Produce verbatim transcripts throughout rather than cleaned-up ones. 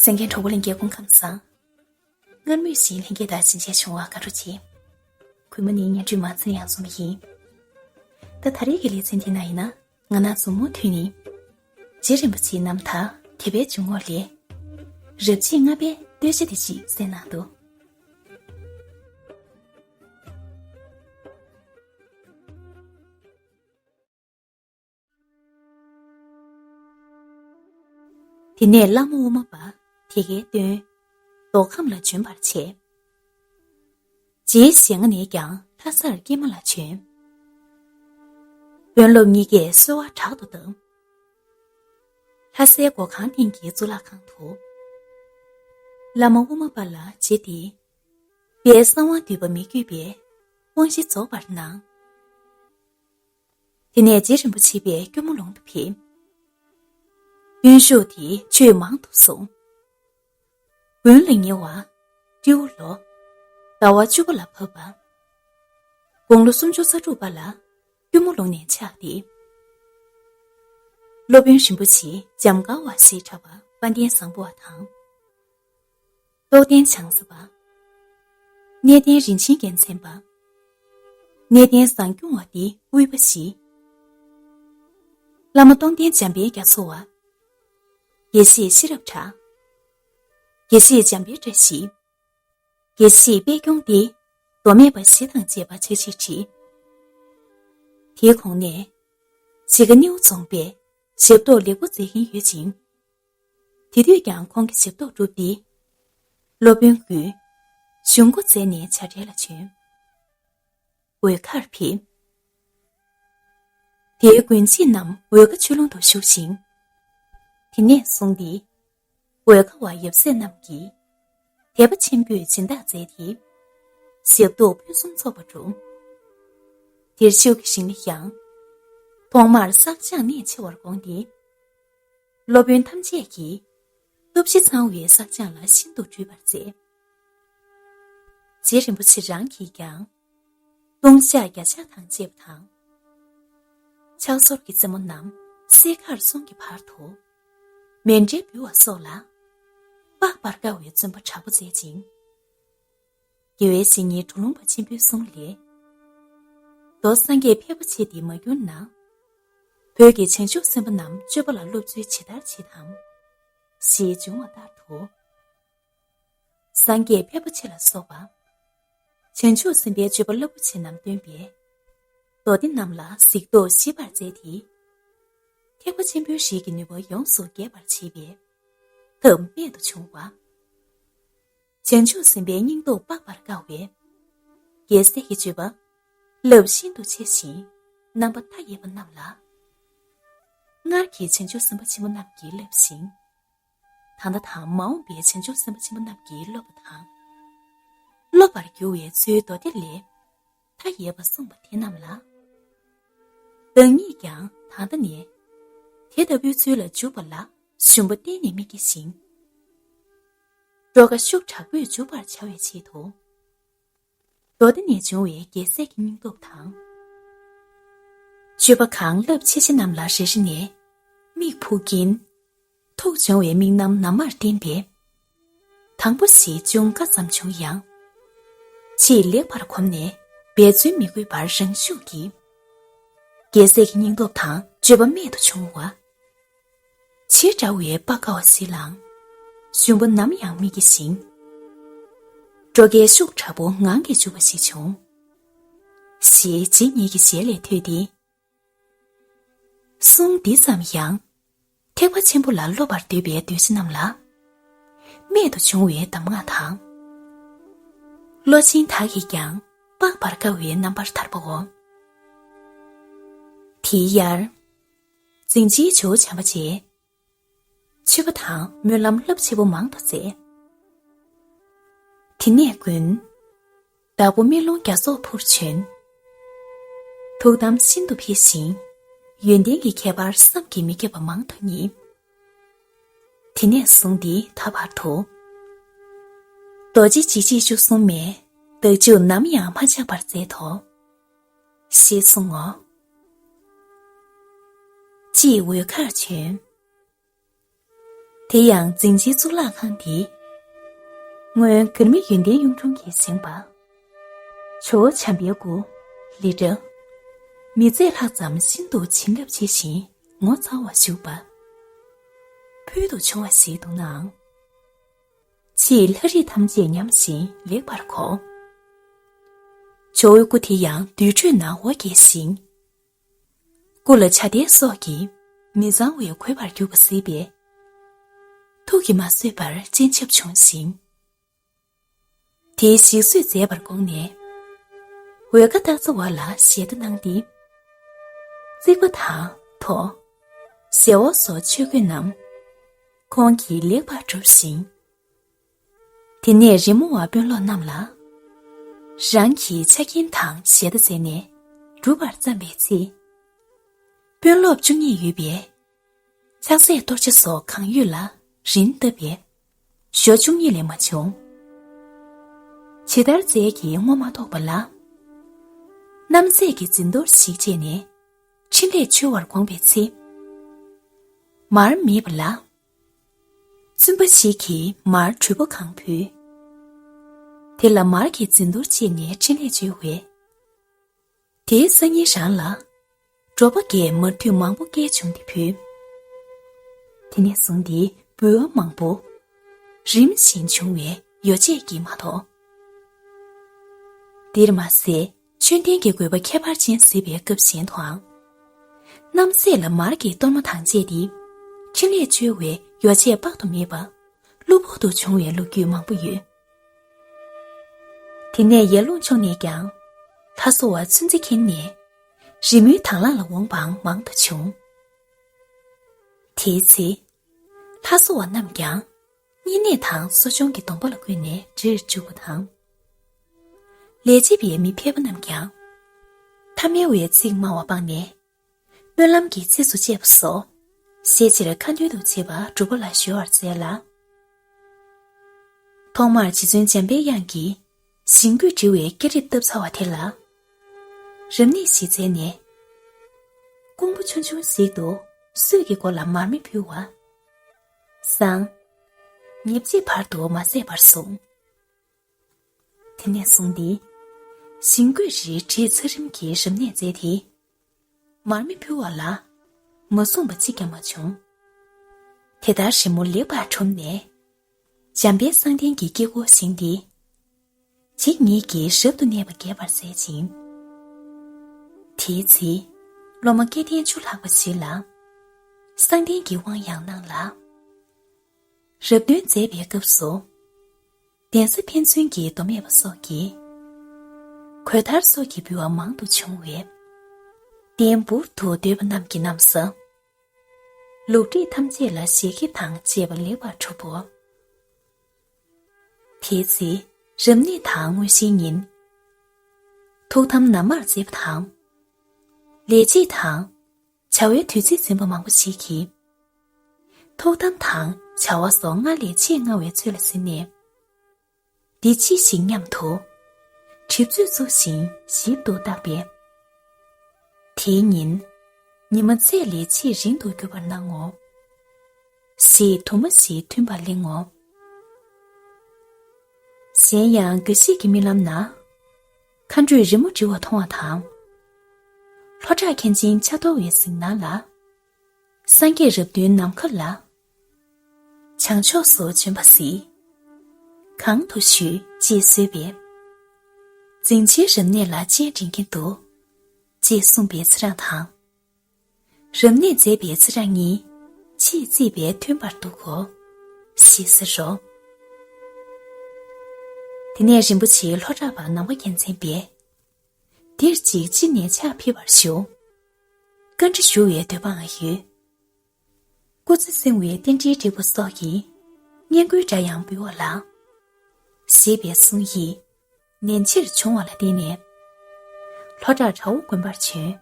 གསན་མཁན་གྲོགས་པོ་ལྷན་རྒྱས་སྐུ་ཁམས་བཟང་། སྔར་མུས་བཞིན་ལྷན་རྒྱས་དང་ཞལ་མཇལ་བྱུང་བར་དགའ་སྤྲོ་ཆེ། གུས་མོ་ནི་བརྙན་འཕྲིན་མ་ཚན་ཡང་འཛོམས་ཡིན། ད་ད་རེས་ཀྱི་ལེ་ཚན་འདི་ན་ཡིན་ན། ང་ནང་མཛུབ་མོ་མཐུད་ནས། རྗེ་རིན་པོ་ཆེའི་རྣམ་ཐར་དེབ་པའི་འཇུག་ངོགས་ལས། རབ་བྱེད་ལྔ་པའི་བསྟོད་བྱ་དེ་ཅིག་གསན་གནང་འདུག། དེ་ནས་བླ་མ་དབུ་མ་པ་དེ་གའི་སྟོན། མདོ་ཁམས་ལ་བྱོན་པར་བྱས། རྗེའི་ཞལ་སྔ་ནས་ཀྱང་ལྷ་སར་སྐྱེལ་མ་ལ་བྱོན། དཔོན་སློབ་གཉིས་ཀས་གསོལ་བ་དྲག་ཏུ་བཏབ། ལྷ་སའི་སྒོ་ཁང་སྟེང་གི་གཙུག་ལག་ཁང་དུ། བླ་མ་དབུ་མ་པ་ལ་རྗེ་དེས། དཔལ་གསང་བ་འདུས་པ་མི་བསྐྱོད་པའི་དབང་བཞི་རྫོགས་པར་གནང་། དེ་ནས་རྗེ་རིན་པོ་ཆེ་དཔལ་སྐྱོར་མོ་ལུང་དུ་ཕེབས། སྟོན་ཤོག་དེ་ཆོས་མང་དུ་གསུངས། དགུན་ལ་ཉེ་བ། སྤྲེའུ་ལོ། ཟླ་བ་བཅུ་པ་ལ་བབས་པ། དགུང་ལོ་སུམ་ཅུ་རྩ་དྲུག་པ་ལ་སྐྱོར་མོ་ལུང་ནས་ཆགས་ཏེ། སློབ་དཔོན་རིན་པོ་ཆེ་འཇམ་དཀར་བ་ཞེས་གྲགས་པ་དཔལ་ལྡན་བཟང་པོ་བ་དང་། རྟོགས་ལྡན་བྱང་ས་པ། གནས་བརྟན་རིན་ཆེན་རྒྱལ་མཚན་པ། གནས་བརྟན་བཟང་སྐྱོང་བ་སྟེ་དབུས་པ་བཞི། བླ་མ་སྟོང་ལྡན་འཇམ་དཔལ་རྒྱ་མཚོ་བ། དགེ་བཤེས་ཤེས་རབ་གྲགས། དགེ་བཤེས་འཇམ་དཔལ་བཀྲ་ཤིས། དགེ་བཤེས་པད་སྐྱོང་སྟེ་མདོ་སྨད་པ་བཞི་དང་བཅས་པ་ཆ་ཆེར་བྲིས། དེའི་གོང་ནས་གཞིས་ཀ་རྙིའུ་རྫོང་པས་ཞབས་ཏོག་ལེགས་པོ་མཛད་ཀྱིན་ཡོད་ཅིང་། དེ་དུས་ཀྱང་ཁོང་གིས་ཞབས་ཏོག་བསྒྲུབས་ཏེ། སློབ་དཔོན་དགུས་གཞུང་སྒོ་མཛད་ནས་བྱ་བྲལ་ལ་བྱོན། འོལ་ཁར་ཕེབས། དེའི་དགོན་སྤྱི་རྣམས་འོལ་ཁ་ཆོས་ལུང་དུ་བཞུགས་ཤིང་། དེ་ནས་བཟུང་སྟེ། འོལ་ཁ་བ་ཡབ་སྲས་རྣམས་ཀྱིས་དད་པ་ཆེན་པོས་སྦྱིན་བདག་མཛད་དེ། ཞབས་ཏོག་ཕུན་སུམ་ཚོགས་པ་བསྒྲུབས། དེར་བཞུགས་ཀྱི་ཞིང་ལ་ཡང་། ཐོག་མར་བསགས་སྦྱང་གནད་ཆེ་བར་དགོངས་ཏེ། སློབ་དཔོན་ཐམས་ཅད་ཀྱིས་སྟོབས་བཞི་ཚང་བའི་བསགས་སྦྱང་ལ་ཤིན་ཏུ་སྤྲུལ་པར་མཛད། རྗེ་རིན་པོ་ཆེ་རང་གིས་ཀྱང་ལྟུང་བཤགས་བརྒྱ་ཕྱག་དང་བཅས་པ་དང་། ཕྱག་སོར་གྱི་རྩེ་མོ་རྣམས་སྲས་མཁར་གསུམ་གྱི་བར་དུ་མཎྜལ་འབུལ་བ་སོགས་ལ་དཔག་པར་དཀའ་བའི་བརྩོན་པ་དྲག་པོ་མཛད་ཅིང་། དགེ་བའི་བཤེས་གཉེན་གྲུབ་ལུང་པ་ཆེན་པོའི་གསུང་ལས། མདོ་སངས་རྒྱས་ཕལ་པ་ཆེ་འདི་མ་གྱུར་ན། བོད་ཀྱི་བྱང་ཆུབ་སེམས་དཔའ་རྣམས་སྤྱོད་པ་ལ་སློབ་ཚུལ་ཇི་ལྟར་བྱེད་དམ། ཞེས་འབྱུང་བ་ལྟར་དུ། སངས་རྒྱས་ཕལ་པ་ཆེ་ལ་སོགས་པ། བྱང་ཆུབ་སེམས་དཔའི་སྤྱོད་པ་རླབས་པོ་ཆེ་རྣམས་སྟོན་པས། མདོ་སྡེ་རྣམས་ལ་གཟིགས་རྟོག་ཞིབ་པར་མཛད་དེ། ཐེག་པ་ཆེན་པོའི་རིགས་ཀྱི་ནུས་པ་ཡོངས་སུ་རྒྱས་པར་བྱེད་པའི་ཐབས་རྨད་དུ་བྱུང་བ། བྱང་ཆུབ་སེམས་དཔའི་སྙིང་སྟོབས་དཔག་པར་དཀའ་བའི་རྒྱལ་སྲས་ཀྱི་སྤྱོད་པ་རླབས་ཤིན་ཏུ་ཆེ་ཞིང་རྣམ་པ་མཐའ་ཡས་པ་རྣམས་ལ། སྔར་གྱི་བྱང་ཆུབ་སེམས་དཔའ་ཆེན་པོ་རྣམས་ཀྱིས་བསླབས་ཤིང་། ད་ལྟ་དང་མ་འོངས་པའི་བྱང་ཆུབ་སེམས་དཔའ་ཆེན་པོ་རྣམས་ཀྱིས་སློབ་པ་དང་། སློབ་པར་འགྱུར་བའི་ཚུལ་མདོ་སྡེ་ལས་མཐའ་ཡས་པ་གསུངས་པ་དེ་རྣམས་ལ། བདག་ཉིད་ཀྱང་ད་ལྟ་ནས་དེ་ལྟ་བུའི་ཚུལ་ལ་འཇུག་པ་ལ་ཞུམ་པ་གཏན་ནས་མི་བགྱི་ཞིང་། སྤྲོ་དགའ་ཤུགས་དྲག་པོས་འཇུག་པར་བྱ་བའི་ཆེད་དུ། མདོ་སྡེ་ནས་འབྱུང་བའི་རྒྱལ་སྲས་ཀྱི་སྙིང་སྟོབས་དང་། སྤྱོད་པ་གང་རླབས་ཆེ་ཆེ་རྣམས་ལ་རེ་རེ་ནས་མིག་ཕུག་གིན། ཐུགས་འབྱུང་བའི་དམིགས་རྣམ་ནམ་མར་བསྟན་པས། དང་པོ་ཞེས་འབྱུང་དཀའ་ཙམ་བྱུང་ཡང་། ཆེས་ལེགས་པར་གོམས་ནས་འབད་བརྩོན་མི་དགོས་པར་རང་ཤུགས་ཀྱིས། རྒྱལ་སྲས་ཀྱི་སྙིང་སྟོབས་དང་སྤྱོད་པ་རྨད་དུ་བྱུང་བ། ཆེས་དྲག་པའི་དཔའ་དཀའ་བ་ཞིག་ལའང་ཞུམ་པ་ནམ་ཡང་མི་བགྱི་ཞིང་། སྤྲོ་དགའི་ཤུགས་དྲག་པོ་ངང་གིས་འཇུག་པ་ཞིག་བྱུང་། ཞེས་རྗེ་ཉིད་ཀྱི་ཞལ་ལས་ཐོས་ཏེ། གསུང་འདི་ཙམ་ཡང་། ཐེག་པ་ཆེན་པོ་ལ་སློབ་པར་འདོད་པའི་འདུས་བྱས་རྣམས་ལ། རྨད་དུ་བྱུང་བའི་གདམས་ངག་དང་། བློ་ཆེན་དག་གིས་ཀྱང་དཔག་པར་དཀའ་བའི་རྣམ་པར་ཐར་པའོ། དེའི་ཡར། འཛིན་བྱེད་ཇོ་བོ་བྱམས་པ་རྗེས། མཆོད་པ་དང་སྨོན་ལམ་རླབས་ཆེ་པོ་མང་དུ་མཛད། དེ་ནས་དགུན། དྭགས་པོ་སྨན་ལུང་རྒྱ་མཚོར་འཕུར་བྱོན། ཐུགས་དམ་ཤིན་ཏུ་འཕེལ་ཞིང་། ཡོན་ཏན་གྱི་ཁྱད་པར་བསམ་གྱིས་མི་ཁྱབ་པ་མང་དུ་རྙེད། དེ་ནས་བཟུང་སྟེ་ད་བར་དུ། རྡོ་རྗེ་འཇིགས་བྱེད་བཅུ་གསུམ་མའི་བདག་འཇུག་ནམ་ཡང་མ་ཆག་པར་མཛད་དོ། ཞེས་གསུང་ངོ་། ཅེས་འོལ་ཁར་བྱོན། དེ་ཡང་འཛིན་ཆེན་གཙུག་ལག་ཁང་འདི། སྔོན་གར་མེ་ཡོན་ཏན་གཡུང་དྲུང་གིས་བཞེངས་པ། ཇོ་བོ་བྱམས་པའི་སྐུ། ལི་སྒྲ། མི་ཚད་ལྷག་ཙམ་ཤིན་ཏུ་བྱིན་རླབས་ཆེ་ཞིང་ངོ་མཚར་བར་བཞུགས་པ། ཕུལ་དུ་བྱུང་བ་ཞིག་འདུག་ནའང་། ཕྱིས་ལྷ་རིས་ཐམས་ཅད་ཉམས་ཤིང་ལེགས་པར་གོ། ཇོ་བོའི་སྐུ་དེ་ཡང་དུར་ཁྲོད་ན་འོ་བརྒྱལ་ཞིང་། སྐུ་ལ་བྱ་དལ་སོགས་ཀྱིས་མི་གཙང་བས་གོས་པར་གྱུར་པ་གཟིགས་པས། ཐུགས་ཀྱིས་མ་བཟོད་པར་སྤྱན་ཆབ་བྱུང་ཞིང་། དེའི་ཞིག་གསོས་མཛད་པར་དགོངས་ནས། འོལ་ཁ་སྟག་ཚང་བ་ལ་ཞལ་ཏ་གནང་སྟེ། རྩིག་པ་དང་ཐོ། ཞལ་འོག་སོགས་ཆོས་གོས་རྣམས་ཁོང་གིས་ལེགས་པར་བསྒྲུབས་ཤིང་། དེ་ནས་རི་མོ་བ་དཔོན་སློབ་རྣམས་ལ། རང་གི་ཕྱག་རྒྱན་དང་ཞལ་ཏ་མཛད་ནས་སྒྲུབ་པར་བརྩམས་པའི་ཚེ། དཔོན་སློབ་བཅུ་གཉིས་ཡོད་པས། ཕྱག་འཚལ་གཏོར་ཆ་སོགས་གང་ཡོད་ལ་རིན་བཏབ་པས། ཞོ་བཅུ་གཉིས་ལས་མ་བྱུང་། ཇི་ལྟར་རྫས་ཀྱིས་རྔོ་མ་ཐོགས་པ་ལ། རྣམ་སྲས་ཀྱིས་འཛིན་གཏོར་ཞིག་བཅད་ནས་ཕྲིན་ལས་བཅོལ་བར་དགོངས་པའི་ཚེ། མར་མེད་པ་ལ། བཙུན་པ་ཞིག་གིས་མར་དྲོད་པོ་གང་ཕུལ། དེ་ལ་མར་གྱིས་འཛིན་གཏོར་བཅད་ནས་ཕྲིན་ལས་བཅོལ་བས། དེའི་སང་ཉིན་རང་ལ། འབྲོག་པ་འགས་མར་ཐུད་མང་པོ་བསྐྱལ་བྱུང་སྟེ་ཕུལ། དེ་ནས་བཟུང་སྟེ་འབུལ་བ་མང་པོ་རིམ་བཞིན་བྱུང་བས་ཡོ་བྱད་ཀྱིས་མ་དོ། འདིར་མ་ཟད་མཆོད་རྟེན་གྱི་དགོས་པ་ཁྱད་པར་ཅན་གཟིགས་པའི་སྐབས་གཞན་དུའང་། རྣམ་སྲས་ལ་མར་གྱི་གཏོར་མ་དང་བཅས་ཏེ་ཕྲིན་ལས་བཅོལ་བའི་ཡོ་བྱད་དཔག་ཏུ་མེད་པ་གློ་བུར་དུ་བྱུང་བའི་ལོ་རྒྱུས་མང་པོ་ཡོད། དེ་ནས་ཡར་ཀླུང་ཕྱོགས་ནས་ཀྱང་ལྷ་བཟོ་བ་ཚུན་ཚོད་མཁྱེན་ནས། རི་མོའི་དང་བླངས་ལ་འོངས་པའང་མང་དུ་བྱུང་། དེའི་ཚེ། ལྷ་བཟོ་བ་རྣམས་ཀྱང་བསྙེན་གནས་དང་གསོ་སྦྱོང་གི་སྡོམ་པ་ལ་བཀོད་ནས་འདྲིར་འཇུག་པ་དང་། ལས་བྱེད་པའི་མི་ཕལ་པ་རྣམས་ཀྱང་ཐ་མལ་བའི་ཚིག་སྨྲ་བ་སྤངས་ནས། སྨོན་ལམ་གྱི་ཚིགས་སུ་བཅད་པ་སོགས་ཞེ་ཆེར་ཁ་འདོན་དུ་བྱེད་པ་སྒྲུབ་པ་ལ་གཞོལ་བར་མཛད་ལ། ཐོག་མར་རྗེ་བཙུན་འཇམ་པའི་དབྱངས་ཀྱིས་ཞིང་བཀོད་འབྲི་བའི་སྐྱ་རིབ་བཏབ་ཚར་བ་དེ་ལ། རབ་གནས་ཤིག་མཛད་ནས། ཀོང་པོ་ཆུང་ཆུང་ཞིག་ཏུ་སྲོད་ཀྱི་སྒོ་ལ་མར་མེ་ཕུལ་བ། བསང་། ཉེར་གཅིག་བར་དུ་མ་ཟད་པར་གསུངས། དེ་ནས་བཟུང་སྟེ། ཞིང་བཀོད་རིས་བྲིས་ཚར་རིམ་གྱིས་རབ་གནས་མཛད་དེ། མར་མེ་ཕུལ་བ་ལ། མ་གསུངས་པ་གཅིག་ཀྱང་མ་བྱུང་། དེ་ལྟར་རི་མོ་ལེགས་པར་གྲུབ་ནས། འཇམ་པའི་གསང་རྟེན་གྱི་དཀྱིལ་འཁོར་བཞེངས་ཏེ། རྗེ་ཉིད་ཀྱིས་ཞབ་ཏུ་གནས་པ་རྒྱས་པར་མཛད་ཅིང་། དེའི་ཚེ། སློབ་མ་སྐལ་ལྡན་བཅུ་ལྷག་པ་ཞིག་ལ། གསང་རྟེན་གྱི་དབང་ཡང་གནང་ལ། རབ་སྟོན་མཛད་པའི་སྐབས་སུ། གདན་ས་ཕན་ཚུན་གྱི་མདོ་སྨད་པ་སོགས་ཀྱིས། གོས་དར་སོགས་ཀྱི་འབུལ་བ་མང་དུ་བྱུང་བས། རྟེན་འབུར་དུ་སྡོད་པ་རྣམས་ཀྱི་ན་བཟའ། ལུགས་བྲིས་ཐམས་ཅད་ལ་ཞལ་ཁེབས་དང་བཅས་པ་ལེགས་པར་གྲུབ་བོ། དེའི་ཚེ་རབ་གནས་དང་དངོས་གཞིའི་ཉིན། ཐུགས་དམ་ནམ་མར་མཛད་པ་དང་། ལས་བྱེད་དང་། བྱ་བའི་དུས་ཚིགས་འཛིན་པ་མང་པོ་ཞིག་གིས། ཐུགས་དམ་དང་བྱ་བ་སོགས་སྔར་ལས་ཆེས་སྔ་བའི་ཚོད་ལ་ཟིན་ནས། འདི་ཅི་ཞིག་སྙམ་དུ། གྲིབ་ཚོད་བཙུགས་ཤིང་ཞིབ་ཏུ་བརྟག་པས། དེའི་ཉིན། ཉི་མ་ཚད་ལས་ཆེས་རིང་དུ་གྱུར་པར་སྣང་ངོ་། ཞེས་དུ་མ་ཞིག་ཐོན་པར་གླེང་ངོ་། གཞན་ཡང་དགའ་བཞིའི་རྨི་ལམ་ན། མཁའ་འགྲོས་རི་མོ་འབྲི་བ་མཐོང་བ་དང་། ལྷོ་བྲག་མཁན་ཆེན་ཕྱག་རྡོར་བའི་གཟིགས་སྣང་ལ། སངས་རྒྱས་རབ་བདུན་ནམ་མཁའ་ལ། བྱང་ཕྱོགས་སུ་བྱོན་པ་གཟིགས། གང་དུ་བཞུད་ཅེས་གསོལ་བས། རྫིང་ཕྱིའི་རབ་གནས་ལ་སྤྱན་འདྲེན་གྱིན་འདུག་ཅེས་གསུངས་པའི་ཚེ་རང་དང་། རབ་གནས་མཛད་པའི་ཚེ་རང་གཉིས་ཆེས་བརྩིས་པས་མཐུན་པར་འདུག་གོ། ཞེས་ཟེར་རོ། དེ་ནས་རིན་པོ་ཆེ་ལྷོ་བྲག་པ་ནམ་མཁའ་རྒྱལ་མཚན་པས། འདིར་ཅིག་ཅི་ནས་ཕྱག་ཕེབས་པར་ཞུ། བཀའ་འདྲི་ཞུ་བའི་འདོད་པའང་ཡོད། སྐུ་ཚེ་བསྲིང་བའི་རྟེན་འབྲེལ་འགྲིག་པ་སོགས་ཀྱི་བསྙེན་བཀུར་འདྲ་ཡང་འབུལ་བ་ལ། ཞེས་པའི་གསུང་ཡིས་ནན་ཆེར་བྱུང་བ་ལ་བརྟེན་ནས། ལྷོ་བྲག་བྲག་འོག་དགོན་པར་བྱོན།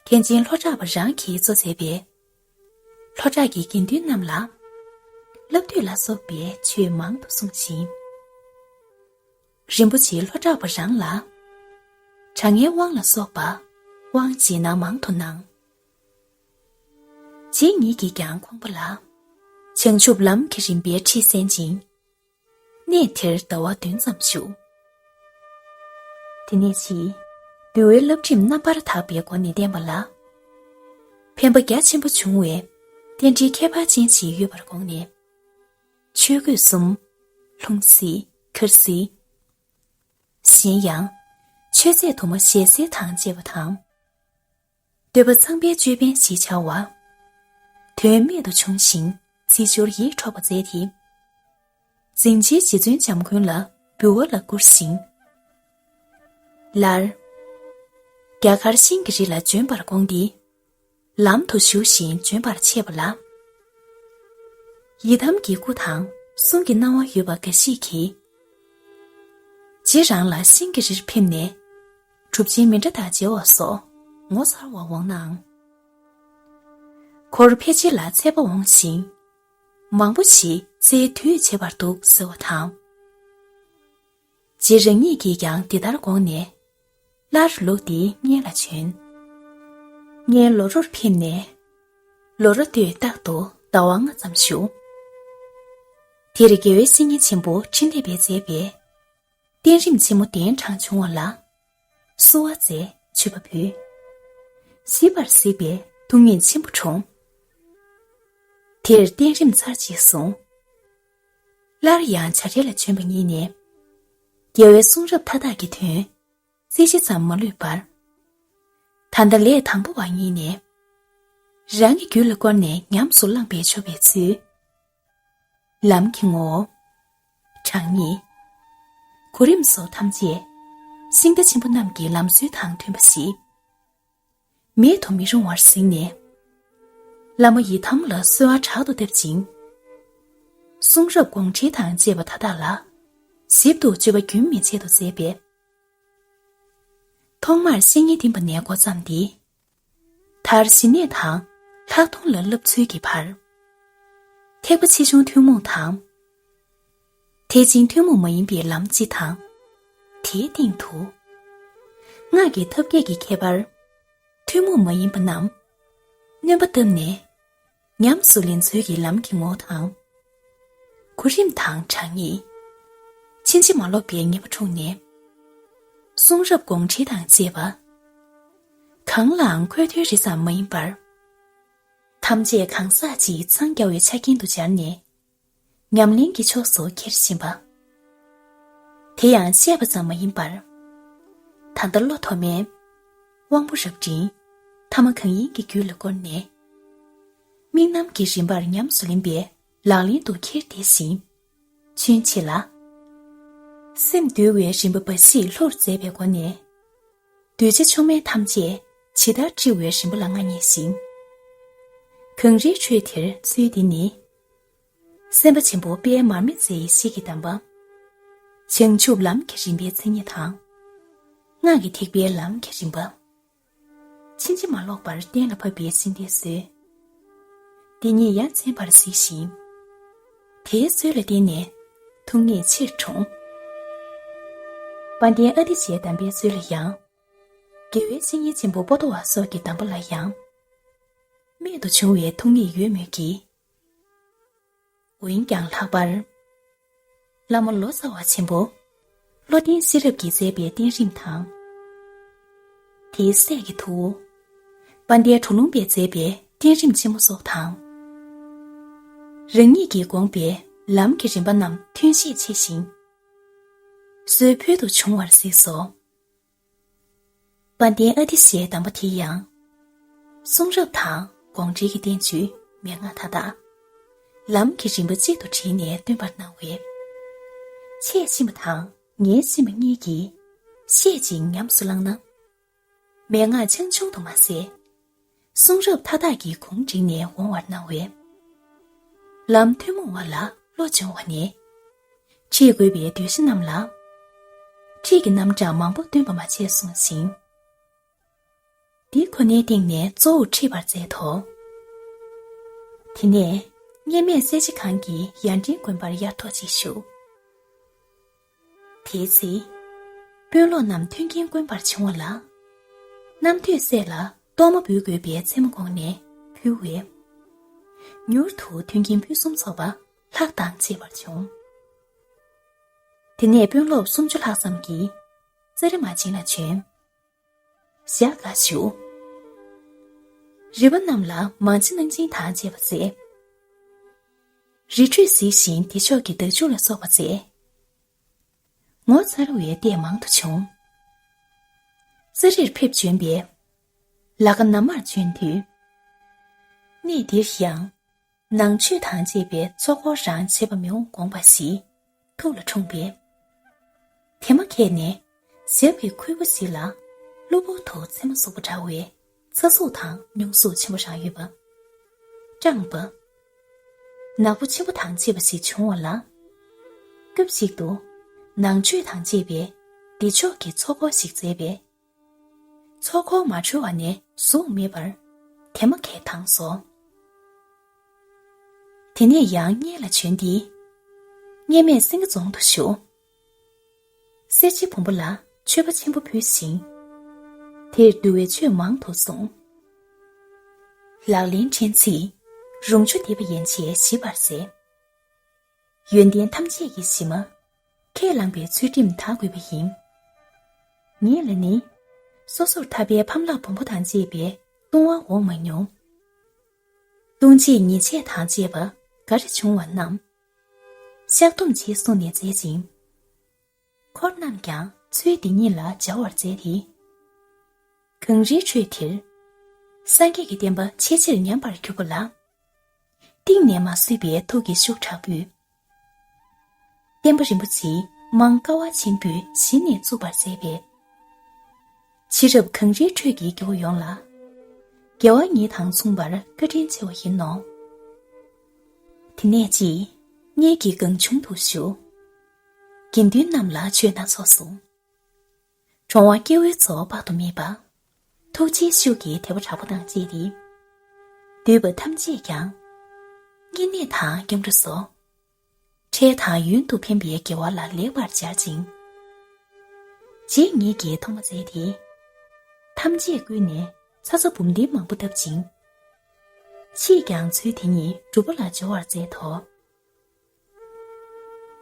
མཁན་ཆེན་ལྷོ་བྲག་པ་རང་གིས་གཙོ་མཛད་པའི་ལྷོ་བྲག་གི་དགེ་འདུན་རྣམས་ལ་བསླབ་བཏུས་ལ་སོགས་པའི་ཆོས་མང་དུ་གསུངས་ཤིང་། རིན་པོ་ཆེ་ལྷོ་བྲག་པ་རང་ལ་དྲང་ངེས་དབང་ལ་སོགས་པ་དབང་རྗེས་གནང་མང་དུ་གནང་། རྗེ་ཉིད་ཀྱིས་ཀྱང་ཁོང་པ་ལ་ བྱང་ཆུབ་ལམ་གྱི་རིམ་པའི་ཁྲིད་གསན་ཅིང་། གནས་དེར་ཟླ་བ་བདུན་ཙམ་བཞུགས། དེ་ནས་ཕྱིས། འདུལ་བའི་བསླབ་ཁྲིམས་རྣམ་པར་དག་པའི་སྒོ་ནས་བསྟན་པ་ལ། ཕན་པ་རྒྱ་ཆེན་པོ་བྱུང་བའི་རྟེན་འབྲེལ་ཁྱད་པར་ཅན་ཞིག་ཡོད་པར་དགོངས་ནས། ཆོས་གོས་གསུམ། ལྷུང་བཟེད། མཁར་བཟེད། གཞན་ཡང་། མཆོད་རྫས་དུ་མ་ཞལ་ཟས་དང་བཅས་པ་དང་། འདོད་པ་ཚངས་པའི་ཅོད་པན་ཞེས་བྱ་བ། དོན་རྨད་དུ་བྱུང་ཞིང་རྩིས་སྦྱོར་ཡིད་འཕྲོག་པ་མཛད་དེ། འཛིན་བྱའི་རྗེ་བཙུན་འཇམ་མགོན་ལ་འབུལ་བ་ལ་བསྐུར་ཞིང་། སླར། རྒྱ་གར་ཤིང་གི་རི་ལ་བྱོན་པར་དགོངས་ཏེ། ལམ་དུ་ཞུགས་ཤིང་བྱོན་པར་ཆས་པ་ལ། ཡི་དམ་གྱི་སྐུ་དང་གསུང་གི་སྣང་བ་ཡོད་པ་འགའ་ཞིག་གིས། རྗེ་རང་ལ་ཤིང་གི་རིར་ཕེབས་ནས། གྲུབ་ཆེན་མི་འདྲ་དང་མཇལ་བ་སོགས་ངོ་མཚར་བ་འོང་ནའང་། འཁོར་ཕལ་ཆེར་ལ་འཚེར་པ་འོང་ཞིང་། མང་པོ་ཞིག་ཚེའི་དུས་བྱེད་པར་འདུག་ཟེར་བ་དང་། རྗེ་རང་ཉིད་ཀྱིས་ཀྱང་འདི་ལྟར་དགོངས་ནས། སླར་ལུགས་འདིའི་སྔོན་ལ་བྱོན། སྔོན་ལོ་རོར་ཕེབས་ནས། ལོ་ར་སྟོད་རྟག་ཏུ་ཟླ་བ་ལྔ་ཙམ་བཞུགས། དེར་རྒྱལ་བའི་བཤེས་གཉེན་ཆེན་པོ་འཕྲིན་ལས་པས་མཛད་པའི་བསྟན་རིམ་ཆེན་མོ་གདན་དྲངས་བྱུང་བ་ལ། བསུ་བ་མཛད་མཆོད་པ་ཕུལ། ཞིབ་པར་གཟིགས་པས་སྡུག་བསྔལ་ཆེན་པོ་འཁྲུངས། དེར་བསྟན་རིམ་ཚར་གཅིག་བཟུང་། སླར་ཡང་བྱ་བྲལ་ལ་བྱོན་པ་ཉིད་ནས། རྒྱལ་བའི་གསུང་རབ་མཐའ་དག་གི་དོན། རྩིས་གཞི་ཙམ་མ་ལུས་པར། ད་ལྟ་ལས་དང་པོ་བ་ཉིད་ནས། རང་གི་རྒྱུད་ལ་བསྐོར་ནས་ཉམས་སུ་བླངས་པས་ཆོག་པའི་ཚུལ། ལམ་གྱི་ངོ་བོ། གྲངས་ངེས། གོ་རིམ་སོགས་ཐམས་ཅད། ཤིང་རྟ་ཆེན་པོ་རྣམས་ཀྱི་ལམ་སྲོལ་དང་མཐུན་པ་ཞིག་མེད་དུ་མི་རུང་བར་གཟིགས་ནས། བླ་མ་ཡི་དམ་ལ་གསོལ་བ་དྲག་ཏུ་བཏབ་ཅིང་། གསུང་རབ་དགོངས་འགྲེལ་དང་བཅས་པ་མཐའ་དག་ལ། ཞིབ་ཏུ་དཔྱོད་པ་རྒྱུན་མི་ཆད་དུ་མཛད་པས། ཐོག་མར་བཤེས་གཉེན་འདེམས་པ་ནས་འགོ་བརྩམས་ཏེ། མཐར་ཞི་གནས་དང་ལྷག་མཐོང་ལ་བསླབ་ཚུལ་གྱི་བར། ཐེག་པ་ཆེ་ཆུང་ཐུན་མོང་དང་། ཐེག་ཆེན་ཐུན་མོང་མ་ཡིན་པའི་ལམ་སྤྱི་དང་། དེའི་སྟེང་དུ། སྔགས་ཀྱི་ཐབས་མཁས་ཀྱི་ཁྱད་པར། ཐུན་མོང་མ་ཡིན་པ་རྣམས། སྣོན་པ་བཏབ་ནས། ཉམས་སུ་ལེན་ཚུལ་གྱི་ལམ་གྱི་ངོ་བོ་དང་། གོ་རིམ་དང་གྲངས་ངེས། ཕྱིན་ཅི་མ་ལོག་པའི་ངེས་པ་འཁྲུངས་ནས། གསུང་རབ་དགོངས་འགྲེལ་དང་བཅས་པ། གང་ལའང་འཁོད་དོན་རེ་ཙམ་མ་ཡིན་པར། ཐམས་ཅད་གང་ཟག་གཅིག་འཚང་རྒྱ་བའི་ཆ་རྐྱེན་དུ་སྦྱར་ནས། ཉམས་ལེན་གྱི་ཕྱོགས་སུ་འཁྱེར་བཞིན་པ། དེ་ཡང་བཤད་པ་ཙམ་མ་ཡིན་པར། ད་ལྟ་བློ་མཐོ་དམན། དབང་པོ་རབ་འབྲིང་། ཐ་མ་གང་ཡིན་གྱི་རྒྱུད་ལ་བསྐོར་ནས། དམིགས་རྣམ་གྱི་རིམ་པར་ཉམས་སུ་ལེན་པའི་ལག་ལེན་དུ་འཁྱེར་བསྡད་ཤིང་། ཚུན་ཆད་ལ། སེམས་འདུལ་བའི་རིམ་པ་འབའ་ཞིག་ལྷུར་མཛད་པའི་སྒོ་ནས། གདུལ་བྱ་མཆོག་དམན་ཐམས་ཅད་ཇི་ལྟར་འཁྲིད་པའི་རིམ་པ་ལ་མངའ་བརྙེས་ཤིང་། གངས་རིའི་ཁྲོད་དེར་ཚུལ་འདི་ནི། སེམས་དཔའ་ཆེན་པོ་དཔལ་མར་མེ་མཛད་ཡི་གཞི་གི་གདམས་པ། བྱང་ཆུབ་ལམ་གྱི་རིམ་པའི་མཚན་ཉིད་དང་། སྔགས་ཀྱི་ཐེག་པའི་ལམ་གྱི་རིམ་པ། ཕྱིན་ཅི་མ་ལོག་པར་གཏན་ལ་ཕབ་པའི་ཤིང་རྟའི་སྲོལ། འདི་ཉིད་ཡ་མཚན་པར་གཟིགས་ཤིང་། དེའི་སྲོལ་ལ་བརྟེན་ནས་ཐུགས་ངེས་ཆེར་འཁྲུངས། དཔལ་ལྡན་ཨ་ཏི་ཤའི་གདམས་པའི་སྲོལ་ལ་ཡང་། རྒྱལ་བའི་བཤེས་གཉེན་ཆེན་པོ་པོ་ཏོ་བ་སོགས་ཀྱི་གདམས་པ་ལ་ཡང་། རྨད་དུ་བྱུང་བའི་ཐུགས་ངེས་ཡོད་མོད་ཀྱི། འོན་ཀྱང་ལྷག་པར། བླ་མ་ལོ་ཙཱ་བ་ཆེན་པོ། བློ་ལྡན་ཤེས་རབ་ཀྱིས་མཛད་པའི་བསྟན་རིམ་དང་། དེའི་སྲས་ཀྱི་ཐུ་བོ། དཔལ་ལྡན་གྲུ་ལུང་པས་མཛད་པའི་བསྟན་རིམ་ཆེན་མོ་སོགས་དང་། རང་ཉིད་ཀྱིས་དགོངས་པའི་ལམ་གྱི་རིམ་པ་རྣམས་ཐོན་ཤས་ཆེ་ཞིང་། སྲོལ་ཕུལ་དུ་བྱུང་བར་གཟིགས་སོ། དཔལ་ལྡན་ཨ་ཏི་ཤའི་གདམས་པ་དེ་ཡང་། གསུང་རབ་དང་དགོངས་འགྲེལ་གྱི་བསྟན་བཅོས་མན་ངག་མཐའ་དག་ལམ་གྱི་རིམ་པ་གཅིག་ཏུ་དྲིལ་ནས་སྟོན་པར་གནང་བས། འཆད་ཤེས་པ་དང་ཉན་ཤེས་པ་གཉིས་ཀྱིས་ཤེས་ཅིང་ཉམས་སུ་བླངས་ན། མན་ངག་ཆུང་ཆུང་དུ་མ་ཟད། གསུང་རབ་མཐའ་དག་གི་གུང་བསྒྲིགས་ནས་འོང་བར་གནང་བས། ལམ་ཐུན་མོང་བ་ལ་བློ་སྦྱོང་བ་ནས། ཁྲིད་དགོས་པའི་གདུལ་བྱ་རྣམས་ལ། ཁྲིད་ཀྱི་རྣམ་གྲངས་མང་པོ་སྟོན་པ་མ་བྱས་གསུངས་ཤིང་། འདི་ཁོ་ནའི་སྟེང་ནས་གཙོ་བོར་ཁྲིད་པར་མཛད་དོ། དེ་ནས་མཉམ་མེད་སྲས་བཅས་གང་གིས་ཡར་འདྲེན་དགོན་པར་དབྱར་ཐོག་ཅིག་བཞུགས། དེའི་ཚེ། དཔོན་སློབ་རྣམས་མཐུན་རྐྱེན་དཀོན་པར་བྱུང་བ་ལ། གནམ་དུས་སྲས་ལ་གཏོར་མ་འབུལ་དགོས་པའི་མཚན་མོ་དགོངས་ནས་ཕུལ་བས། མྱུར་དུ་མཐུན་རྐྱེན་ཕུན་སུམ་ཚོགས་པ་ལྷག་དང་བཅས་པར་བྱུང་། དེ་ནས་དཔོན་སློབ་སུམ་ཅུ་ལྷག་ཙམ་གྱིས་ཙཱ་རི་མ་བྱན་ལ་བྱོན། ཞག་འགའ་བཞུགས། རི་པ་རྣམས་ལ་མ་ཎི་གནང་སྦྱིན་དང་བཅས་པ་མཛད། རི་ཁྲོད་གཟིགས་ཤིང་བདེ་མཆོག་གི་བདག་འཇུག་ལ་སོགས་པ་མཛད། ངོ་མཚར་བའི་ལྟས་མང་དུ་བྱུང་། ཙཱ་རིར་ཕེབས་བྱོན་པས། ལ་ཁ་ན་མར་བྱོན་དུས། གནས་འདིར་ཡང་། ནང་མཆོད་དང་བཅས་པའི་ཚོགས་འཁོར་རང་བྱེད་པ་མི་འོང་དགོངས་པ་ཞིག་ཐུགས་ལ་འཁྲུངས་པས། དེ་མ་ཁད་ནས་ཞབས་ཀྱི་ཁུད་པ་ཞིག་ལ་གློ་བུར་དུ་མཚན་མ་ཟུག་པ་འདྲ་བའི་ཚ་ཟུག་དང་མྱོང་ཟུག་ཆེན་པོ་རང་ཡོད་པ། སྐྲངས་པ། ནག་པོ་ཆེན་པོ་དང་བཅས་པ་ཞིག་བྱུང་བ་ལ། སྐབས་ཤིག་ཏུ་ནང་མཆོད་དང་བཅས་པའི་བདེ་མཆོག་གི་ཚོགས་འཁོར་ཞིག་མཛད་པས། ཚོགས་འཁོར་མ་གྲོལ་བ་ནས་གཟུགས་མེད་པར་དེ་མ་ཁད་དྭངས་སོ། དེ་ནས་ཡང་སྔས་ལ་བྱོན་ཏེ། སྔས་མེད་སེང་གེ་རྫོང་དུ་བཞུགས། སེར་བྱེས་བུམ་པ་ལ་མཆོད་པ་ཆེན་པོ་ཕུལ་ཞིང་། དེར་འདུལ་བའི་ཆོས་མང་དུ་གསུངས། ལག་ལེན་ཕྲན་ཚེགས་རུང་ཆུ་འདེབས་པ་ཡན་ཆད་ཞིབ་པར་མཛད། ཡོན་ཏན་ཐམས་ཅད་ཀྱི་གཞི་མ། ཁས་བླངས་པའི་ཚུལ་ཁྲིམས་དག་དགོས་པ་ཡིན། ངེད་ལ་ནི། སོ་སོར་ཐར་པའི་ཕམ་ལགས་བུམ་པ་དང་བཅས་པའི་ལྟུང་བ་འོང་མ་མྱོང་། ལྟུང་བྱེད་ཉེས་བྱས་དང་བཅས་པ་ག་རེ་བྱུང་བ་རྣམས། བཤགས་སྡོམ་བྱེད་གསུངས་ནས་མཛད་ཅིང་། འཁོར་རྣམས་ཀྱང་ཚུལ་འདི་ཉིད་ལ་སྦྱར་བར་མཛད་དེ། གངས་རིའི་ཁྲོད་དེར། སངས་རྒྱས་ཀྱི་བསྟན་པ་ཆེས་ཆེར་ཉམས་པར་གྱུར་པ་ལ། གཏིང་ནས་མ་བཟོད་པའི་ཐུགས་ཀྱི་ཤུགས་དྲག་པོས། བསྟན་པ་རིན་པོ་ཆེ་མང་ཀ་བ་ཆེན་པོས་གཞི་ནས་བཙུགས་པར་མཛད་པས། ཕྱི་རབས་གངས་རིའི་ཁྲོད་ཀྱི་སྐྱེ་བོ་ཡོངས་ལ། དགེ་བ་ཉིད་དང་མཚུངས་པར་བཀའ་དྲིན་ཆེ་བ་ཡིན་ནོ། དེ་ནས་ཅི། ངེད་ཀྱི་གང་བྱུང་དུ་བཞུགས། དགེ་འདུན་རྣམས་ལ་ཆོས་སྣ་ཚོགས་གསུངས། གྲོང་བ་སྐྱེ་བོའི་ཚོགས་དཔག་ཏུ་མེད་པ། ཐུགས་རྗེའི་ཤུགས་ཀྱིས་དད་པ་དྲག་པོ་དང་བཅས་ཏེ། འདུས་པ་ཐམས་ཅད་ཀྱང་། བསྙེན་གནས་དང་སྐྱབས་འགྲོ་སོགས། འཕྲལ་དང་ཡུན་དུ་ཕན་པའི་དགེ་བ་ལ་ལེགས་པར་སྦྱར་ཅིང་། རྗེ་ཉིད་ཀྱིས་ཐོག་མ་མཛད་དེ། ཐམས་ཅད་བསྐུལ་ནས་ཚ་ཚ་འབུམ་སྡེ་མང་པོ་བཏབ་ཅིང་། ཕྱིས་ཀྱང་ཚུལ་དེ་ཉིད་སྒྲུབ་པ་ལ་སྦྱོར་བར་མཛད་དོ།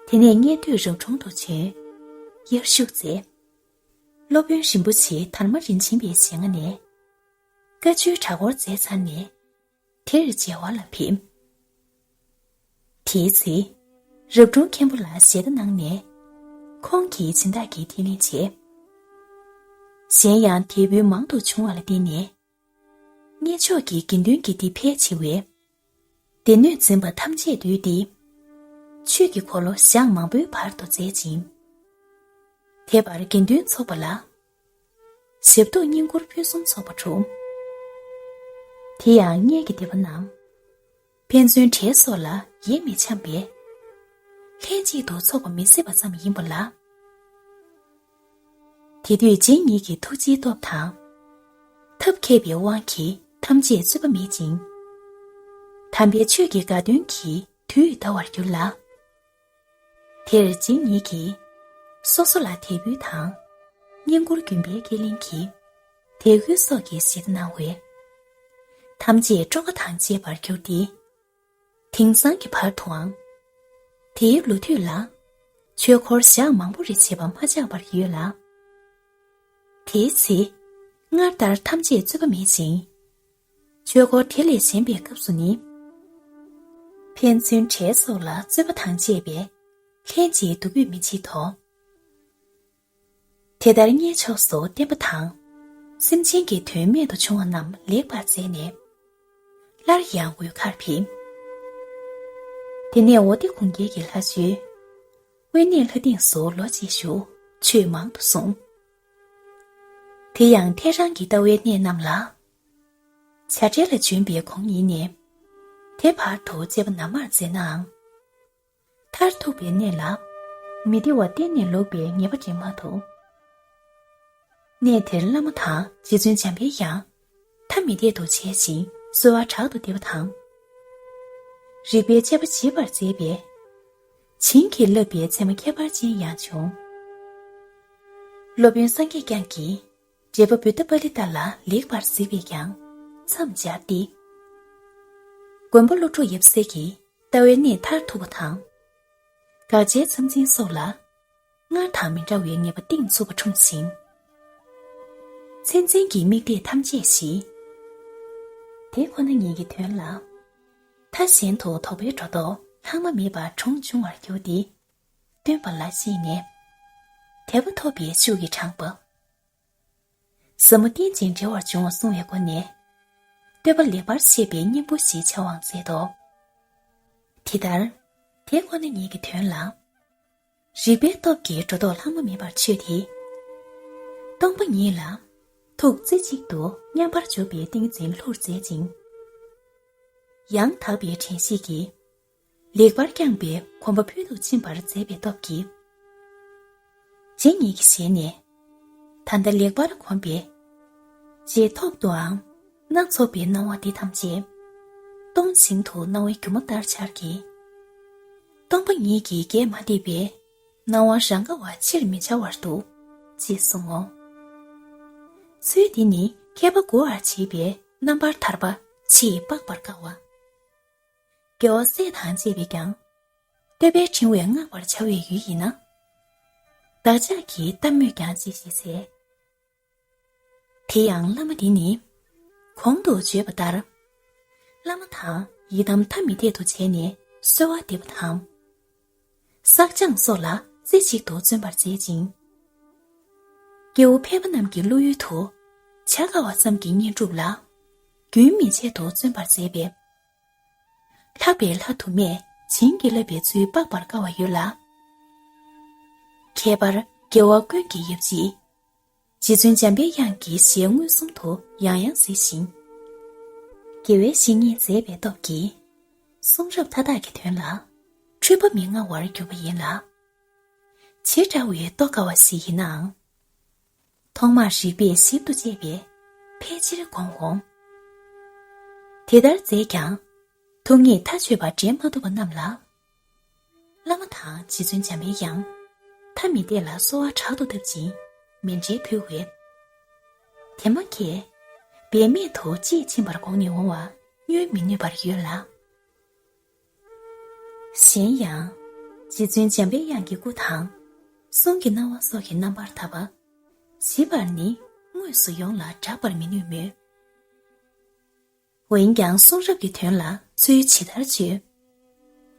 དེ་ནས་གཉན་སྟོད་རབ་གྲོང་དུ་བྱོན། དབྱར་བཞུགས་མཛད། སློབ་དཔོན་རིན་པོ་ཆེ་དར་མ་རིན་ཆེན་པའི་ཞལ་སྔ་ནས། བཀའ་ཆོས་གྲྭ་སྐོར་མཛད་ཚར་ནས། དེར་མཇལ་བ་ལ་ཕེབས། དེའི་ཚེ། རབ་གྲོང་མཁན་པོ་ལ་ཞལ་ཏ་གནང་ནས། ཁོང་གིས་སྦྱིན་བདག་གི་ཐིག་ལེན་བྱས། གཞན་ཡང་དད་འབུལ་མང་དུ་བྱུང་བ་ལ་བརྟེན་ནས། གཉེན་མཆོག་གི་དགེ་འདུན་གྱི་སྡེ་ཕལ་ཆེ་བས། སྡེ་སྣོད་འཛིན་པ་ཐམས་ཅད་འདུས་ཏེ། ཆོས་ཀྱི་འཁོར་ལོ་ཞག་མང་པོའི་བར་དུ་མཛད་ཅིང་། དེ་བར་དགེ་འདུན་ཚོགས་པ་ལ། ཞབས་ཏོག་བསྙེན་བཀུར་ཕུན་སུམ་ཚོགས་པ་གྲུབ། དེ་ཡང་སྔས་ཀྱི་སྡེ་པ་རྣམས། ཕན་ཚུན་བྲེལ་སོགས་ལ་ཡིད་མི་འཆམ་པས། ལྷན་ཅིག་ཏུ་ཚོགས་པ་མི་སྲིད་པ་ཙམ་ཡིན་པ་ལ། དེ་དུས་རྗེ་ཉིད་ཀྱི་ཐུགས་རྗེའི་སྟོབས་དང་། ཐབས་མཁས་པའི་དབང་གིས་ཐམས་ཅད་རྩོད་པ་མེད་ཅིང་། དམ་པའི་ཆོས་ཀྱི་དགའ་སྟོན་གྱི་དུས་འདའ་བར་གྱུར་ལ། དེར་རྗེ་ཉིད་ཀྱིས་སོ་སོ་ལ་དད་འབུལ་དང་། བསྙེན་བཀུར་དགོན་པའི་སྐྱེས་ལྷན་གྱིས་དད་གུས་སོགས་ཀྱི་ཞལ་ཏ་གནང་བས། ཐམས་ཅད་སྤྲོ་དགའ་དང་བཅས་པར་གྱུར་ཏེ། དེང་སང་གི་བར་དུའང་། དེའི་ལོ་དུས་ལ་ཆོས་འཁོར་ཞག་མང་པོ་རེ་བྱེད་པ་མ་ཆག་པར་ཡོད་ལ། དེའི་ཚེ་སྔར་ལྟར་ཐམས་ཅད་རྩོད་པ་མེད་ཅིང་། ཆོས་འཁོར་དེ་ལས་གཞན་པའི་སྐབས་སུ་ནི། ཕན་ཚུན་བྲེལ་སོགས་ལ་རྩོད་པ་དང་བཅས་པས་ལྷན་ཅིག་འདུ་འགོད་མི་བྱེད་དོ། དེ་ལྟར་གཉེན་ཕྱོགས་སུ་བསྟན་པ་དང་། སེམས་ཅན་གྱི་དོན་རྨད་དུ་བྱུང་བ་རྣམས་ལེགས་པར་མཛད་ནས། སླར་ཡང་འོལ་ཁར་ཕེབས། དེ་ནས་འོ་དེ་གུང་རྒྱལ་གྱི་ལྷ་ཆོས། དབེན་གནས་ལྷ་སྡིངས་སུ་ལོ་གཅིག་བཞུགས་ཆོས་མང་དུ་གསུངས། དེ་ཡང་ཐེག་རང་གི་ལྟ་བའི་གནས་རྣམས་ལ། བྱ་བྲལ་ལ་བྱོན་པའི་གོང་ཡིན་ནས། དེ་བར་དུ་དཔྱད་པ་ནར་མར་མཛད་ནའང་། མཐར་ཐུག་པའི་གནས་ལ། མི་བདེ་བ་གཏན་ནས་ལོག་པའི་ངེས་པ་འདྲེན་མ་ཐུབ། གནས་དེར་བླ་མ་དང་རྗེ་བཙུན་འཇམ་པའི་དབྱངས། ཐ་མི་དད་དུ་བྱས་ཤིང་གསོལ་བ་དྲག་ཏུ་འདེབས་པ་དང་། རིག་པའི་དཔྱད་པ་བྱེད་པར་མཛད་པས། བྱིན་གྱིས་བརླབས་པའི་ཚད་མ་ཁྱད་པར་ཅན་ཡང་བྱུང་། སློབ་དཔོན་སངས་རྒྱས་བསྐྱངས་ཀྱིས། འགྲེལ་པ་བུདྡྷ་པཱ་ལི་ཏ་ལ་ལེགས་པར་གཟིགས་པས་ཀྱང་མཚམས་སྦྱར་ཏེ། དགོན་པ་ཀླུ་སྒྲུབ་ཡབ་སྲས་ཀྱིས་ལྟ་བའི་གནས་མཐར་ཐུག་པ་དང་། དགག་བྱའི་མཚམས་འཛིན་སོགས་ལ། སྔར་དང་མི་འདྲ་བའི་ངེས་པ་གཏིང་ཚུགས་པ་འཁྲུངས་ཤིང་། མཚན་འཛིན་གྱི་དམིགས་གཏད་ཐམས་ཅད་ཞི། དེ་ཁོ་ན་ཉིད་ཀྱི་དོན་ལ། མཐའ་གཞན་དུ་དོགས་པའི་སྒྲོ་འདོགས་ལྷག་མ་མེད་པར་གྲོང་འབྱུང་བར་འགྱུར་ཏེ། སྟོན་པ་ལ་གཤེགས་ནས། དད་པ་ཐོབ་པའི་ཤུགས་ཀྱིས་དྲངས་པ། ཟབ་མོ་རྟེན་ཅིང་འབྲེལ་བར་འབྱུང་བ་གསུང་བའི་སྒོ་ནས། བསྟོད་པ་ལེགས་པར་བཤད་པའི་སྙིང་པོ་ཞེས་བྱ་བའང་མཛད་དོ། དེ་ལྟར། དེ་ཁོ་ན་ཉིད་ཀྱི་དོན་ལ། རིགས་པའི་སྟོབས་ཀྱིས་སྒྲོ་འདོགས་ལྷག་མ་མེད་པར་ཆོད་དེ། སྟོང་པ་ཉིད་ལ། ཐུགས་རྩེ་གཅིག་ཏུ་མཉམ་པར་འཇོག་པའི་ཏིང་འཛིན་ལྷུར་མཛད་ཅིང་། ཡང་དག་པའི་དྲན་ཤེས་ཀྱིས། ལེགས་པར་བསྐྱངས་པའི་གོམ་པ་ཕུལ་དུ་ཕྱིན་པར་མཛད་པའི་སྟོབས་ཀྱིས། རྗེ་ཉིད་ཀྱི་ཞལ་ནས། ད་ལྟ་ལེགས་པར་གོམས་པའི། རྗེས་ཐོབ་ཏུའང་སྣ་ཚོགས་པའི་སྣང་བ་འདི་ཐམས་ཅད། སྟོང་ཞིང་དུ་སྣང་བའི་སྒྱུ་མ་ལྟར་འཆར་གྱི། སྟོང་པ་ཉིད་ཀྱིས་རྒྱས་མ་འདེབས་པའི། སྣང་བ་རང་ག་བ་ཕྱིར་མི་འཆར་བར་འདུག་ཅེས་གསུངས་ངོ་། ཚུལ་འདི་ནི་མཁས་པ་མགུ་བར་བྱེད་པའི་རྣམ་པར་ཐར་པ་ཕྱིས་དཔག་པར་དཀའ་བ། རྒྱལ་བ་སྲས་དང་བཅས་པས་ཀྱང་། བསྟོད་པའི་ཕྲེང་བས་བསྔགས་པར་བྱ་བའི་ཡུལ་ཡིན་ན། བདག་ཅག་གི་གཏམ་སྨྲོས་ཀྱང་ཅི་ཞིག་ཟེར། དེ་ཡང་བླ་མ་འདི་ནི། གོང་དུ་བརྗོད་པ་ལྟར། བླ་མ་དང་ཡི་དམ་ཐ་མི་དད་དུ་བྱས་ནས་གསོལ་བ་འདེབས་པ་དང་། བསགས་སྦྱང་སོགས་ལ་རྩེ་གཅིག་ཏུ་བརྩོན་པར་མཛད་ཅིང་། སྐྱེ་བོ་ཕལ་པ་རྣམས་ཀྱི་བློ་ཡུལ་དུ། བྱ་དཀའ་བ་ཙམ་གྱི་བསྙེན་སྒྲུབ་ལ། རྒྱུན་མི་ཆད་དུ་བརྩོན་པར་མཛད་པས། ལྷག་པའི་ལྷ་དུ་མས་བྱིན་གྱིས་བརླབས་པའི་ཚུལ་དཔག་པར་དཀའ་བ་ཡོད་ལ། ཁྱད་པར་རྒྱལ་བ་ཀུན་གྱི་ཡབ་རྗེ། རྗེ་བཙུན་འཇམ་པའི་དབྱངས་ཀྱི་ཞལ་མངོན་སུམ་དུ་ཡང་ཡང་གཟིགས་ཤིང་། དགེ་བའི་བཤེས་གཉེན་མཛད་པའི་སྟོབས་ཀྱིས། གསུང་རབ་མཐའ་དག་གི་དོན་ལ། འཁྲུལ་པ་མི་མངའ་བར་གྱུར་པ་ཡིན་ལ། བྱེ་བྲག་པའི་རྟོགས་དཀའ་བ་ཞིག་ཡིན་ནའང་། ཐོག་མར་རིགས་པས་ཞིབ་ཏུ་དཔྱད་པས་ཕལ་ཆེར་དགོངས་འོང་། དེ་ལྟར་མཛད་ཀྱང་། ཐུགས་ཉིད་མཐའ་ཆོད་པ་འདྲེན་མ་ཐུབ་པ་རྣམས་ལ། བླ་མ་དང་རྗེ་བཙུན་འཇམ་པའི་དབྱངས། ཐ་མི་དད་ལ་གསོལ་བ་དྲག་ཏུ་བཏབ་ཅིང་མཎྜལ་ཕུལ་བས། དེ་མ་ཁྱེད། འབད་མེད་དུ་ཅིས་ཕྱིན་པར་དགོངས་ནས་འོང་བ་བསྙོན་མི་ནུས་པར་ཡོད་ལ། གཞན་ཡང་། རྗེ་བཙུན་འཇམ་པའི་དབྱངས་ཀྱི་སྐུ་དང་། གསུང་གི་སྣང་བ་སོགས་ཀྱི་རྣམ་པར་ཐར་པ། ཞིབ་པར་ནི་དངོས་སུ་ཡོངས་ལ་བསྒྲག་པར་མི་ནུས་མོད། འོན་ཀྱང་གསུང་རབ་ཀྱི་དོན་ལ་ཚུལ་ཇི་ལྟར་བརྗོད།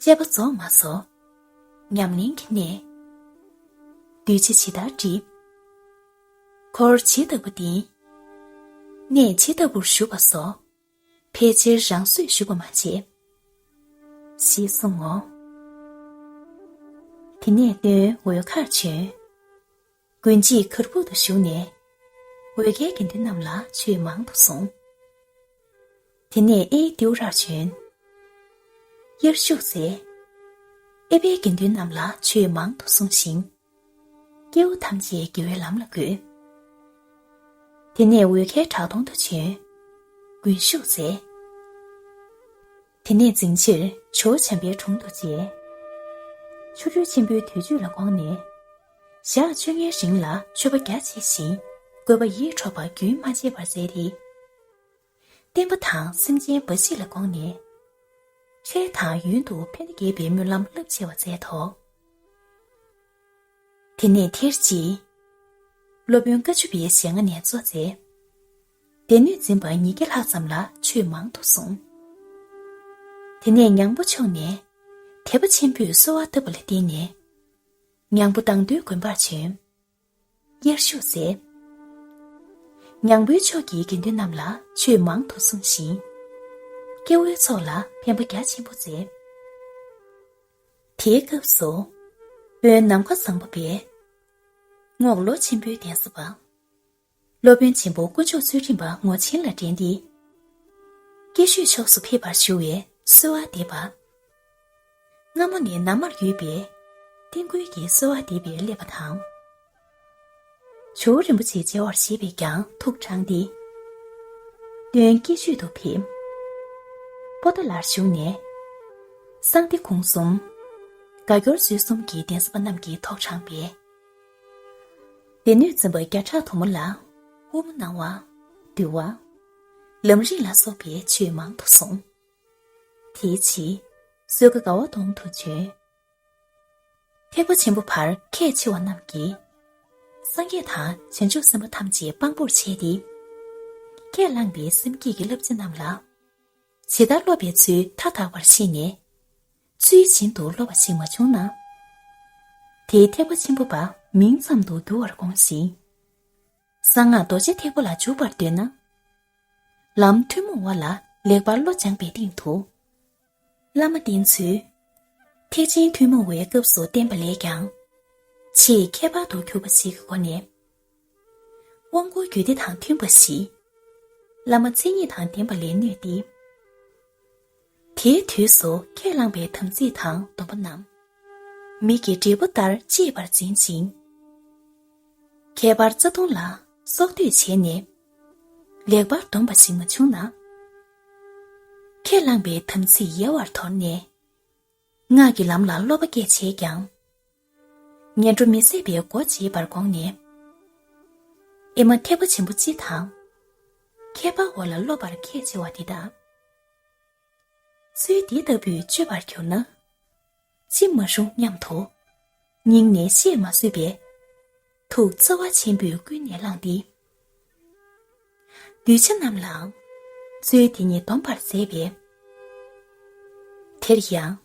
དཔྱད་པ་རྫོགས་མ་སོང་། ཉམས་ལེན་གྱི་གནད། གདུལ་བྱ་ཇི་ལྟར་བསྒྲིབས། འཁོར་ཇི་ལྟ་བུ་བསྟེན། གནས་ཇི་ལྟ་བུར་བཞུགས་པ་སོགས། ཕལ་ཆེར་རང་བཟོས་ཞུ་བ་མ་བྱས། ཞེས་གསུངས་ངོ་། དེ་ནས་སྟོན་འོལ་ཁར་བྱོན། དགུན་དཔྱིད་གར་སྦུག་ཏུ་བཞུགས་ནས། འོལ་ཁའི་དགེ་འདུན་རྣམས་ལ་ཆོས་མང་དུ་གསུངས། དེ་ནས་ཨེ་ཡི་ཏེའུ་རར་བྱོན། དབྱར་བཞུགས་མཛད། ཨེ་པའི་དགེ་འདུན་རྣམས་ལ་ཆོས་མང་དུ་གསུངས་ཤིང་། སྐྱེ་བོ་ཐམས་ཅད་དགེ་བའི་ལམ་ལ་བཀོད། དེ་ནས་འོལ་ཁའི་བྲག་དོང་དུ་བྱོན། དགུན་བཞུགས་མཛད། དེ་ནས་འཛིན་ཕྱིར་ཇོ་བོ་འཇམ་པའི་དྲུང་དུ་མཇལ། ཆོ་འཕྲུལ་ཆེན་པོའི་དུས་ཚོད་ལ་དགོངས་ནས། ཞག་བཅོ་ལྔའི་རིང་ལ་མཆོད་པ་རྒྱ་ཆེ་ཞིང་བཀོད་པ་ཡིད་འཕྲོག་པ་རྒྱུན་མ་ཆད་པར་མཛད་དེ། བསྟན་པ་དང་སེམས་ཅན་འབའ་ཞིག་ལ་དགོངས་ནས། འཕྲལ་དང་ཡུན་དུ་ཕན་བདེ་རྒྱས་པའི་སྨོན་ལམ་རླབས་ཆེ་བ་མཛད་དོ། དེ་ནས་ཐེར་གཅིག་སློབ་དཔོན་བཀའ་བཅུ་པའི་ཞལ་སྔ་ནས་གཙོ་མཛད། སྡེ་སྣོད་འཛིན་པ་ཉིས་བརྒྱ་ལྷག་ཙམ་ལ་ཆོས་མང་དུ་གསུངས། དེ་ནས་ཉང་པོ་ཕྱོགས་ནས་དད་པ་ཆེན་པོས་གསོལ་བ་བཏབ་པ་ལ་བརྟེན་ནས། ཉང་པོ་དང་མདོའི་དགོན་པར་བྱོན། དབྱར་བཞུགས་མཛད། ཉང་པོའི་ཕྱོགས་ཀྱི་དགེ་འདུན་རྣམས་ལ་ཆོས་མང་དུ་གསུངས་ཤིང་། སྐྱེ་བོའི་ཚོགས་ལ་ཕན་པ་རྒྱ་ཆེན་པོ་མཛད། དེའི་སྐབས་སུ། དཔོན་ནམ་མཁའ་བཟང་པོ་པས། རྔོག་ལོ་ཆེན་པོའི་གདན་ས་པ། སློབ་དཔོན་ཆེན་པོ་དཀོན་མཆོག་ཚུལ་ཁྲིམས་པ་ངོར་ཆེན་ལ་འདྲེན་ཏེ། སྐྱིད་ཤོད་ཕྱོགས་སུ་ཕེབས་པར་ཞུ་བའི་གསོལ་བ་འདེབས་པ། སྔ་མོ་ནས་ན་མར་ཡོད་པའི་རྟེན་སྐུལ་གྱི་གསོལ་བ་འདེབས་པའི་སླད་པ་དང་། ཇོ་བོ་རིན་པོ་ཆེ་མཇལ་བར་ཞེས་པས་ཀྱང་ཐུགས་དྲངས་ཏེ། སྟོན་སྐྱིད་ཤོད་དུ་ཕེབས། པོ་ཏཱ་ལར་བཞུགས་ནས། གསང་བདེ་གུང་གསུམ། དགའ་སྐྱོར་ཚུལ་གསུམ་གྱི་གདན་ས་པ་རྣམས་ཀྱིས་ཐོག་དྲངས་པས། སྡེ་སྣོད་འཛིན་པ་བརྒྱ་ཕྲག་དུ་མ་ལ་དབུ་མ་སྣང་བ། འདུལ་བ། ལམ་རིམ་ལ་སོགས་པའི་ཆོས་མང་དུ་གསུངས། དེའི་ཕྱིར། གསོལ་ཁ་དགའ་བ་གདོང་དུ་བྱོན། ཐེག་པ་ཆེན་པོ་བར་ཁས་འཆེ་བ་རྣམས་ཀྱིས། སངས་རྒྱས་དང་བྱང་ཆུབ་སེམས་དཔའ་ཐམས་ཅད་དཔང་པོར་བྱས་ཏེ། ཁས་བླངས་པའི་སེམས་བསྐྱེད་ཀྱི་བསླབ་བྱ་རྣམས་ལ། ཇི་ལྟར་སློབ་པའི་ཚུལ་མཐའ་དག་པར་ཤེས་ནས། ཚུལ་བཞིན་དུ་སློབ་པ་ཞིག་མ་བྱུང་ན། དེའི་ཐེག་པ་ཆེན་པོ་པ་མིང་ཙམ་དུ་འགྱུར་བར་དགོངས་ཤིང་། གསང་སྔགས་རྡོ་རྗེ་ཐེག་པ་ལ་འཇུག་པར་འདོད་ན། ལམ་ཐུན་མོང་བ་ལ་ལེགས་པར་བློ་སྦྱངས་པའི་སྟེང་དུ། བླ་མ་བསྟེན་ཚུལ། ཐེག་ཆེན་ཐུན་མོང་བའི་སྐབས་སུ་བསྟན་པ་ལས་ཀྱང་། ཆེས་ཁྱད་པར་དུ་གྱུར་པ་ཞིག་གི་སྒོ་ནས། དབང་བསྐུར་རྒྱུད་སྡེ་དང་མཐུན་པ་ཞིག་བླ་མ་མཚན་ཉིད་དང་ལྡན་པ་ལས་ནུས་ཏེ། དེའི་དུས་སུ་ཁས་བླངས་པའི་དམ་ཚིག་དང་སྡོམ་པ་རྣམས། མིག་གི་འབྲས་བུ་ལྟར་གཅེས་པར་འཛིན་ཅིང་། ཁྱད་པར་རྩ་ལྟུང་ལ་སྲོག་གཏོད་བྱས་ནས། ལེགས་པར་སྡོམ་པ་ཞིག་མ་བྱུང་ན། ཁས་བླངས་པའི་དམ་ཚིག་ཡལ་བར་དོར་ནས། སྔགས་ཀྱི་ལམ་ལ་སློབ་པ་སྐྱེས་བྱས་ཀྱང་། ངན་འགྲོ་མི་བཟད་པའི་སྒོ་འབྱེད་པར་དགོངས་ནས། ཨེ་མ་ཐེག་པ་ཆེན་པོ་སྤྱི་དང་། ཁྱད་པར་བ་ལ་སློབ་པར་ཁས་འཆེ་བ་འདི་དག་ཚུལ་འདི་ལྟ་བུས་གཅོད་པར་གྱུར་ན། ཅི་མ་རུང་སྙམ་དུ། སྙིང་ནས་བཤད་མ་བཟོད་པས། ཐུགས་རྩ་བ་ཆེན་པོས་ཀུན་ནས་བསླངས་ཏེ། གདུལ་བྱ་རྣམས་ལའང་ཚུལ་དེ་ཉིད་སྡོམ་པར་མཛད་པས། དེར་ཡང་།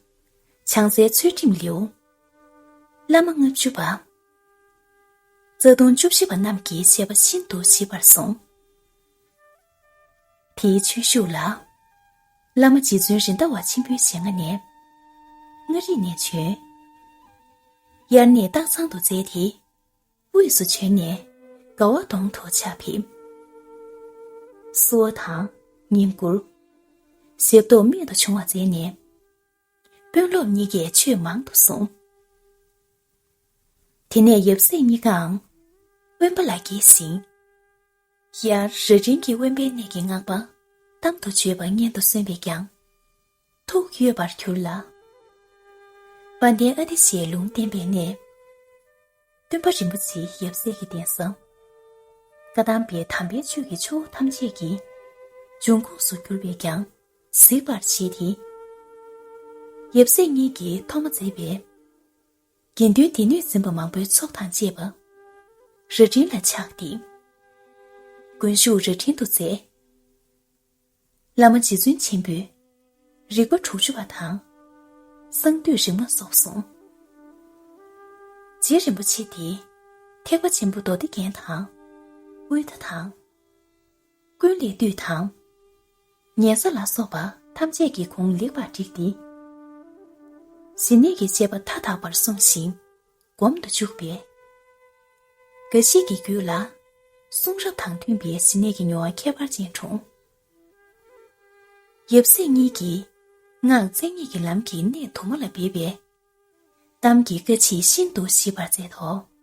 བྱང་རྩེའི་ཚུལ་ཁྲིམས་ལེའུ། བླ་མ་ལྔ་བཅུ་པ། རྩ་ལྟུང་བཅུ་བཞི་པ་རྣམས་ཀྱི་བཤད་པ་ཤིན་ཏུ་ཞིབ་པར་གསུངས། དེའི་ཆོས་ཞུགས་ལ། བླ་མ་རྗེ་བཙུན་རེད་མདའ་བ་ཆེན་པོའི་ཞལ་སྔ་ནས། མངའ་རིས་ནས་བྱོན། དབྱར་གནས་སྟག་ཚང་དུ་མཛད་དེ། དབུས་སུ་བྱོན་ནས་དགའ་བ་གདོང་དུ་ཕྱག་ཕེབས། བསུ་བ་དང་བསྙེན་བཀུར། ཞབས་ཏོག་རྨད་དུ་བྱུང་བ་མཛད་ནས། དཔོན་སློབ་གཉིས་ཀས་ཆོས་མང་དུ་གསུངས། དེ་ནས་ཡབ་སྲས་གཉིས་ཀའང་དབེན་པ་ལ་གྱེས་ཤིང་། ཡར་རྭ་སྒྲེང་གི་དབེན་པའི་གནས་ཀྱི་སྔགས་པ་གཏམ་དུ་བརྗོད་པ་སྙན་དུ་གསན་པས་ཀྱང་ཐུགས་གཡོས་པར་གྱུར་ལ། དཔལ་ལྡན་ཨ་ཏི་ཤའི་ལུང་བསྟན་པའི་གནས། སྟོན་པ་རིན་པོ་ཆེ་ཡབ་སྲས་ཀྱི་གདན་ས། བཀའ་གདམས་པའི་དམ་པའི་ཆོས་ཀྱི་ཆུ་བོ་ཐམས་ཅད་ཀྱི་འབྱུང་ཁུངས་སུ་གྱུར་པས་ཀྱང་གཟིགས་པར་བྱེད་དེ། ཡབ་སྲས་གཉིས་ཀྱིས་ཐོག་མ་མཛད་པའི་དགེ་འདུན་སྡེ་སྣོད་འཛིན་པ་མང་པོའི་ཚོགས་དང་བཅས་པ་རྭ་སྒྲེང་ལ་ཆགས་ཏེ། དགོན་ཤུགས་རྭ་སྒྲེང་དུ་མཛད། བླ་མ་རྗེ་བཙུན་ཆེན་པོས་རིག་པ་དྲུག་ཅུ་པ་དང་། གསང་འདུས་རིག་མ་སོགས་གསུངས། རྗེ་རིན་པོ་ཆེ་དེས་ཐེག་པ་ཆེན་པོ་མདོ་སྡེ་རྒྱན་དང་། དབུས་མཐའ་དང་། ཀུན་ལེགས་བཏུས་དང་། ཉན་ས་ལ་སོགས་པ་ཐམས་ཅད་ཀྱི་གུང་ལེགས་པར་བསྒྲིགས་ཏེ། ཞི་གནས་ཀྱི་བཤད་པ་མཐའ་དག་པར་གསུངས་ཤིང་། སྒོམ་དུ་བཅུག་པས། འགའ་ཞིག་གི་རྒྱུད་ལ། གསུང་རབ་དང་མཐུན་པའི་ཞི་གནས་ཀྱི་མྱོང་བ་ཁྱད་པར་ཅན་འཁྲུངས། ཡབ་སྲས་གཉིས་ཀྱིས་སྔགས་བཅས་གཉིས་ཀྱི་ལམ་གྱི་གནད་དུ་མ་ལ་འབེབས་པའི་གཏམ་གྱི་བཀའ་ཆོས་ཤིན་ཏུ་ཞིབ་པར་མཛད་དོ།